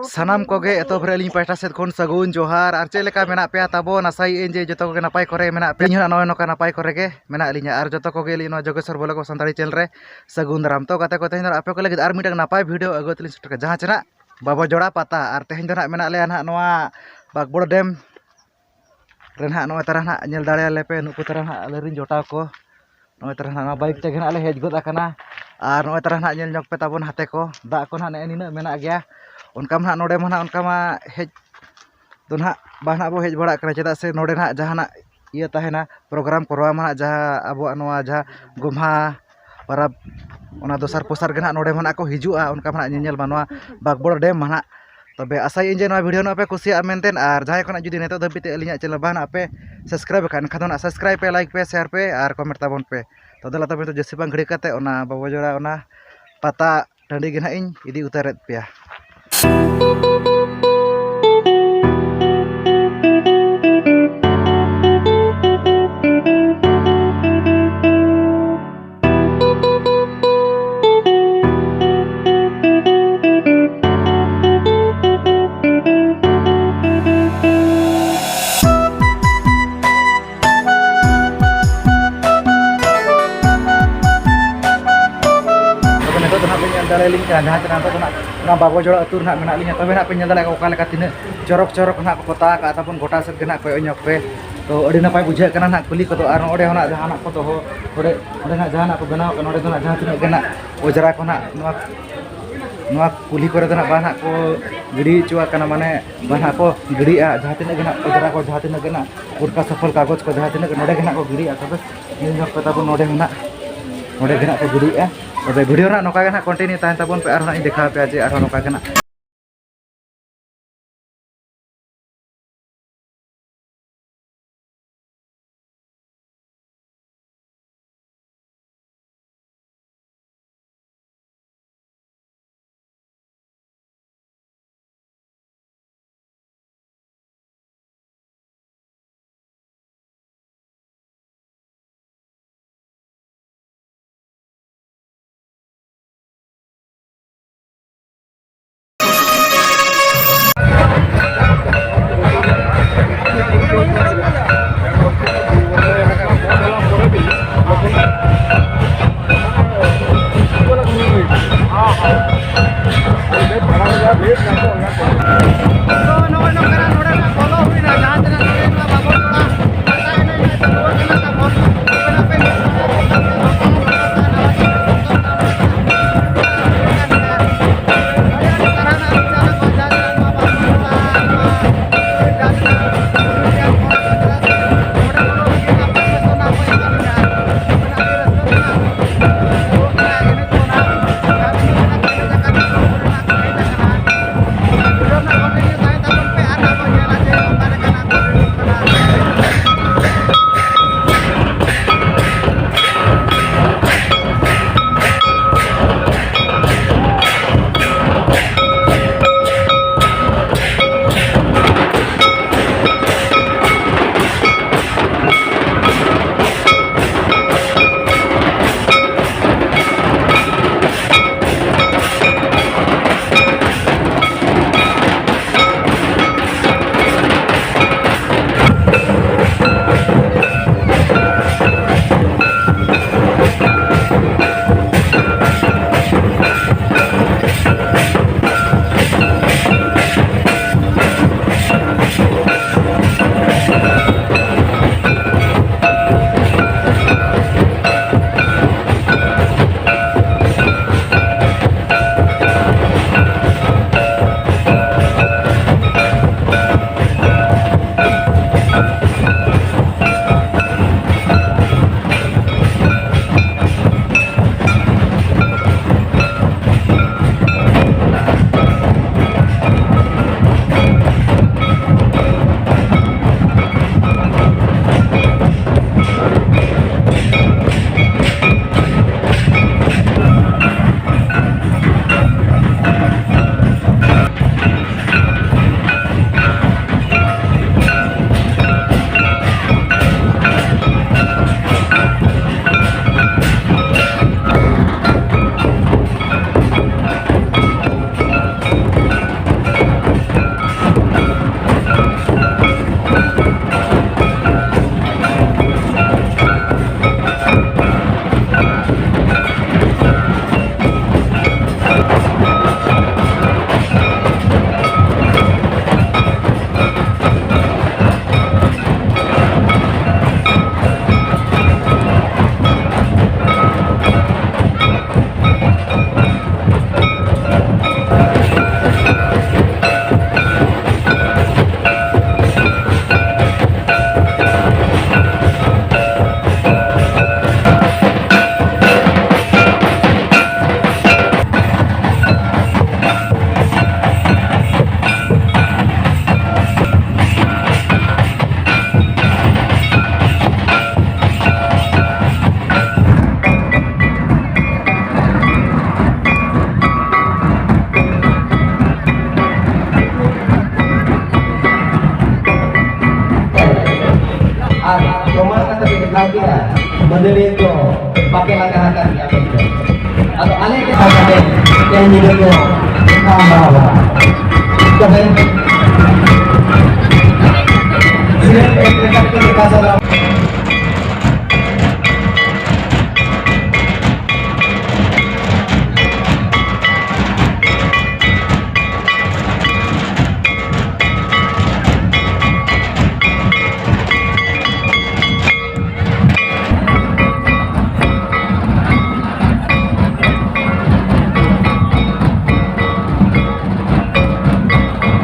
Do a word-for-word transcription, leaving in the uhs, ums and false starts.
ᱥᱟᱱᱟᱢ ᱠᱚᱜᱮ ᱮᱛᱚᱦᱚᱵ ᱨᱮ ᱟᱹᱞᱤᱧ ᱯᱟᱦᱴᱟ ᱥᱮᱫ ᱠᱷᱚᱱ ᱥᱟᱹᱜᱩᱱ ᱡᱚᱦᱟᱨ᱾ ᱟᱨ ᱪᱮᱫ ᱞᱮᱠᱟ ᱢᱮᱱᱟᱜ ᱯᱮᱭᱟ ᱛᱟᱵᱚᱱ? ᱟᱥᱟᱭᱮᱫ ᱟᱹᱧ ᱡᱮ ᱡᱚᱛᱚ ᱠᱚᱜᱮ ᱱᱟᱯᱟᱭ ᱠᱚᱨᱮ ᱢᱮᱱᱟᱜ ᱯᱮᱭᱟ᱾ ᱤᱧ ᱦᱚᱸ ᱱᱚᱜᱼᱚᱭ ᱱᱚᱝᱠᱟ ᱱᱟᱯᱟᱭ ᱠᱚᱨᱮ ᱜᱮ ᱢᱮᱱᱟᱜ ᱞᱤᱧᱟ᱾ ᱟᱨ ᱡᱚᱛᱚ ᱠᱚᱜᱮ ᱟᱹᱞᱤᱧ ᱱᱚᱣᱟ ᱡᱳᱜᱮᱥᱣᱚᱨ ᱵᱚᱞᱚᱜᱚ ᱥᱟᱱᱛᱟᱲᱤ ᱪᱮᱱᱮᱞ ᱨᱮ ᱥᱟᱹᱜᱩᱱ ᱫᱟᱨᱟᱢ᱾ ᱛᱚ ᱜᱟᱛᱮ ᱠᱚ, ᱛᱮᱦᱮᱧ ᱫᱚ ᱟᱯᱮ ᱠᱚ ᱞᱟᱹᱜᱤᱫ ᱟᱨ ᱢᱤᱫᱴᱟᱝ ᱱᱟᱯᱟᱭ ᱵᱷᱤᱰᱤᱭᱳ ᱟᱹᱜᱩ ᱠᱟᱛᱮ ᱞᱤᱧ ᱥᱮᱴᱮᱨ ᱠᱟᱱᱟ, ᱡᱟᱦᱟᱸ ᱪᱮ ᱱᱟᱜ ᱵᱟᱵᱚ ᱡᱚᱲᱟ ᱯᱟᱛᱟ᱾ ᱟᱨ ᱛᱮᱦᱮᱧ ᱫᱚ ᱱᱟᱜ ᱢᱮᱱᱟᱜ ᱞᱮᱭᱟ ᱱᱟᱜ ᱱᱚᱣᱟ ᱵᱟᱜᱽᱵᱚᱲ ᱰᱮᱢ ᱨᱮ ᱱᱟᱜ᱾ ᱱᱚᱜᱼᱚᱭ ᱛᱟᱨᱟ ᱱᱟᱜ ᱧᱮᱞ ᱫᱟᱲᱮᱭᱟᱞᱮ ᱯᱮ, ᱱᱩᱠᱩ ᱛᱟᱨᱟ ᱱᱟᱜ ᱟᱞᱮ ᱨᱮᱱ ᱡᱚᱴᱟᱣ ᱠᱚ᱾ ᱱᱚᱜᱼᱚᱭ ᱛᱟᱨᱟ ᱱᱟᱜ ᱱᱚᱣᱟ ᱵᱟᱭᱤᱠ ᱛᱮᱜᱮ ᱱᱟᱜ ᱞᱮ ᱦᱮᱡ ᱜᱚᱫ ᱟᱠᱟᱱᱟ᱾ ᱟᱨ ᱱᱚᱜᱼᱚᱭ ᱛᱟᱨᱟ ᱱᱟᱜ ᱧᱮᱞ ᱧᱚᱜ ᱯᱮ ᱛᱟᱵᱚᱱ ᱦᱟᱛᱮ ᱠᱚ, ᱫᱟᱜ ᱠᱚ ᱱᱟᱜ ᱱᱮᱜᱼᱮ ᱱᱤᱱᱟᱹᱜ ᱢᱮᱱᱟᱜ ᱜᱮᱭᱟ᱾ ᱚᱱᱠᱟ ᱢᱟ ᱱᱟᱜ ᱱᱚᱰᱮ ᱢᱟ ᱱᱟᱜ ᱚᱱᱠᱟ ᱢᱟ ᱦᱮᱡ ᱫᱚ ᱱᱟᱜ ᱵᱟᱝ ᱱᱟᱜ ᱵᱚ ᱦᱮᱡ ᱵᱟᱲᱟᱜ ᱠᱟᱱᱟ, ᱪᱮᱫᱟᱜ ᱥᱮ ᱱᱚᱰᱮ ᱱᱟᱜ ᱡᱟᱦᱟᱱᱟᱜ ᱤᱭᱟᱹ ᱛᱟᱦᱮᱱᱟ, ᱯᱨᱳᱜᱨᱟᱢ ᱠᱚᱨᱟᱣ ᱢᱟ ᱱᱟᱜ, ᱡᱟᱦᱟᱸ ᱟᱵᱚᱣᱟᱜ ᱱᱚᱣᱟ ᱡᱟᱦᱟᱸ ᱜᱚᱢᱦᱟ ᱯᱟᱨᱟᱵᱽ, ᱚᱱᱟ ᱫᱚᱥᱟᱨ ᱯᱚᱥᱟᱨ ᱜᱮ ᱱᱟᱜ ᱱᱚᱰᱮ ᱢᱟ ᱱᱟᱜ ᱠᱚ ᱦᱤᱡᱩᱜᱼᱟ, ᱚᱱᱠᱟ ᱢᱟ ᱱᱟᱜ ᱧᱮᱧᱮᱞ ᱢᱟ ᱱᱚᱣᱟ ᱵᱟᱜᱽᱵᱚᱲ ᱰᱮᱢ ᱢᱟ ᱱᱟᱜ᱾ ᱛᱚᱵᱮ ᱟᱥᱟᱭᱟᱹᱧ ᱡᱮ ᱱᱚᱣᱟ ᱵᱷᱤᱰᱤᱭᱳ ᱱᱟᱜ ᱯᱮ ᱠᱩᱥᱤᱭᱟᱜᱼᱟ ᱢᱮᱱᱛᱮ᱾ ᱟᱨ ᱡᱟᱦᱟᱸᱭ ᱠᱷᱚᱱᱟᱜ ᱡᱩᱫᱤ ᱱᱤᱛᱚᱜ ᱫᱷᱟᱹᱵᱤᱡ ᱛᱮ ᱟᱹᱞᱤᱧᱟᱜ ᱪᱮᱱᱮᱞ ᱵᱟᱝ ᱱᱟᱜ ᱯᱮ ᱥᱟᱵᱥᱠᱨᱟᱭᱤᱵ ᱟᱠᱟᱫ, ᱮᱱᱠᱷᱟᱱ ᱫᱚ ᱱᱟᱜ ᱥᱟᱵᱥᱠᱨᱟᱭᱤᱵ ᱯᱮ, ᱞᱟᱭᱤᱠ ᱯᱮ, ᱥᱮᱭᱟᱨ ᱯᱮ ᱟᱨ ᱠᱚᱢᱮᱱᱴ ᱛᱟᱵᱚᱱ ᱯᱮ᱾ ᱛᱚ ᱫᱮᱞᱟ ᱛᱚᱵᱮ ᱱᱤᱛᱚᱜ ᱡᱟᱹᱥᱛᱤ ᱵᱟᱝ ᱜᱷᱟᱹᱲᱤ ᱠᱟᱛᱮ ᱚᱱᱟ ᱵᱟᱵᱚ ᱡᱚᱲᱟ ᱚᱱᱟ ᱯᱟᱛᱟ ᱴᱟᱺᱰᱤ ᱜᱮ ᱱᱟᱜ ᱤᱧ ᱤᱫᱤ ᱩᱛᱟᱹᱨᱮᱫ ᱯᱮᱭᱟ᱾ ᱛᱚᱵᱮ ᱱᱤᱛᱚᱜ ᱫᱚ ᱱᱟᱜ ᱵᱮᱱ ᱧᱮᱞ ᱫᱟᱲᱮᱭᱟᱞᱤᱧ ᱠᱟᱱᱟ, ᱡᱟᱦᱟᱸ ᱛᱤᱱᱟᱹᱜ ᱱᱤᱛᱚᱜ ᱫᱚ ᱱᱟᱜ ᱚᱱᱟ ᱵᱟᱵᱚ ᱡᱚᱲᱟ ᱟᱹᱛᱩ ᱨᱮ ᱱᱟᱜ ᱢᱮᱱᱟᱜ ᱞᱤᱧᱟ᱾ ᱛᱚᱵᱮ ᱱᱟᱜ ᱯᱮ ᱧᱮᱞ ᱫᱟᱲᱮᱭᱟᱜᱼᱟ ᱚᱠᱟ ᱞᱮᱠᱟ ᱛᱤᱱᱟᱹᱜ ᱪᱚᱨᱚᱠ ᱪᱚᱨᱚᱠ ᱱᱟᱜ ᱠᱚ ᱯᱚᱛᱟᱣ ᱟᱠᱟᱫ ᱛᱟᱵᱚᱱ ᱜᱚᱴᱟ ᱥᱮᱫ ᱜᱮ ᱱᱟᱜ ᱠᱚᱭᱚᱜ ᱧᱚᱜ ᱯᱮ᱾ ᱛᱚ ᱟᱹᱰᱤ ᱱᱟᱯᱟᱭ ᱵᱩᱡᱷᱟᱹᱜ ᱠᱟᱱᱟ ᱱᱟᱜ ᱠᱩᱞᱦᱤ ᱠᱚᱫᱚ᱾ ᱟᱨ ᱱᱚᱰᱮ ᱦᱚᱸ ᱱᱟᱜ ᱡᱟᱦᱟᱱᱟᱜ ᱠᱚ ᱫᱚᱦᱚ, ᱱᱚᱰᱮ, ᱱᱚᱰᱮ ᱱᱟᱜ ᱡᱟᱦᱟᱱᱟᱜ ᱠᱚ ᱵᱮᱱᱟᱣ ᱟᱠᱟᱫ, ᱱᱚᱰᱮ ᱫᱚ ᱱᱟᱜ ᱡᱟᱦᱟᱸ ᱛᱤᱱᱟᱹᱜ ᱜᱮ ᱱᱟᱜ ᱚᱸᱡᱽᱨᱟ ᱠᱚ ᱱᱟᱜ ᱱᱚᱣᱟ, ᱱᱚᱣᱟ ᱠᱩᱞᱦᱤ ᱠᱚᱨᱮ ᱫᱚ ᱱᱟᱜ ᱵᱟᱝ ᱱᱟᱜ ᱠᱚ ᱜᱤᱰᱤ ᱦᱚᱪᱚᱣᱟᱜ ᱠᱟᱱᱟ, ᱢᱟᱱᱮ ᱵᱟᱝ ᱱᱟᱜ ᱠᱚ ᱜᱤᱰᱤᱜᱼᱟ᱾ ᱡᱟᱦᱟᱸ ᱛᱤᱱᱟᱹᱜ ᱜᱮ ᱱᱟᱜ ᱚᱸᱡᱽᱨᱟ ᱠᱚ, ᱡᱟᱦᱟᱸ ᱛᱤᱱᱟᱹᱜ ᱜᱮ ᱱᱟᱜ ᱯᱩᱴᱠᱟ ᱥᱟᱯᱷᱚᱞ ᱠᱟᱜᱚᱡᱽ ᱠᱚ ᱡᱟᱦᱟᱸ ᱛᱤᱱᱟᱹᱜ ᱜᱮ ᱱᱚᱰᱮ ᱜᱮ ᱱᱟᱜ ᱠᱚ ᱜᱤᱰᱤᱜᱼᱟ᱾ ᱛᱚᱵᱮ ᱧᱮᱞ ᱧᱚᱜ ᱯᱮ ᱛᱟᱵᱚᱱ ᱱᱚᱰᱮ ᱦᱚᱸ ᱱᱟᱜ, ᱱᱚᱰᱮ ᱜᱮ ᱱᱟᱜ ᱠᱚ ᱜᱤᱰᱤᱜᱼᱟ᱾ ᱛᱚᱵᱮ ᱵᱷᱤᱰᱤᱭᱳ ᱨᱮ ᱱᱟᱜ ᱱᱚᱝᱠᱟ ᱜᱮ ᱱᱟᱜ ᱠᱚᱱᱴᱤᱱᱤᱭᱩ ᱛᱟᱦᱮᱱ ᱛᱟᱵᱚᱱ ᱯᱮ, ᱟᱨᱦᱚᱸ ᱱᱟᱜ ᱤᱧ ᱫᱮᱠᱷᱟᱣ ᱯᱮᱭᱟ ᱡᱮ ᱟᱨᱦᱚᱸ ᱱᱚᱝᱠᱟ ᱜᱮ ᱱᱟᱜ ᱢᱟᱹᱫᱟᱹᱲᱤᱭᱟᱹ ᱠᱚ ᱵᱟᱯᱮ ᱞᱟᱜᱟ ᱟᱠᱟᱱ ᱜᱮᱭᱟ ᱢᱮᱱᱛᱮ᱾ ᱟᱫᱚ ᱟᱞᱮ ᱜᱮ ᱠᱟᱛᱮ ᱛᱮᱦᱮᱧ ᱧᱤᱫᱟᱹ ᱠᱚ ᱫᱮᱠᱷᱟᱣ ᱵᱟᱲᱟ ᱵᱚᱱᱟ᱾ ᱛᱚᱵᱮ ᱥᱤᱨᱟᱹ ᱮᱢ ᱞᱮᱠᱟ ᱛᱮ ᱫᱮᱠᱷᱟ ᱥᱟᱞᱟᱜ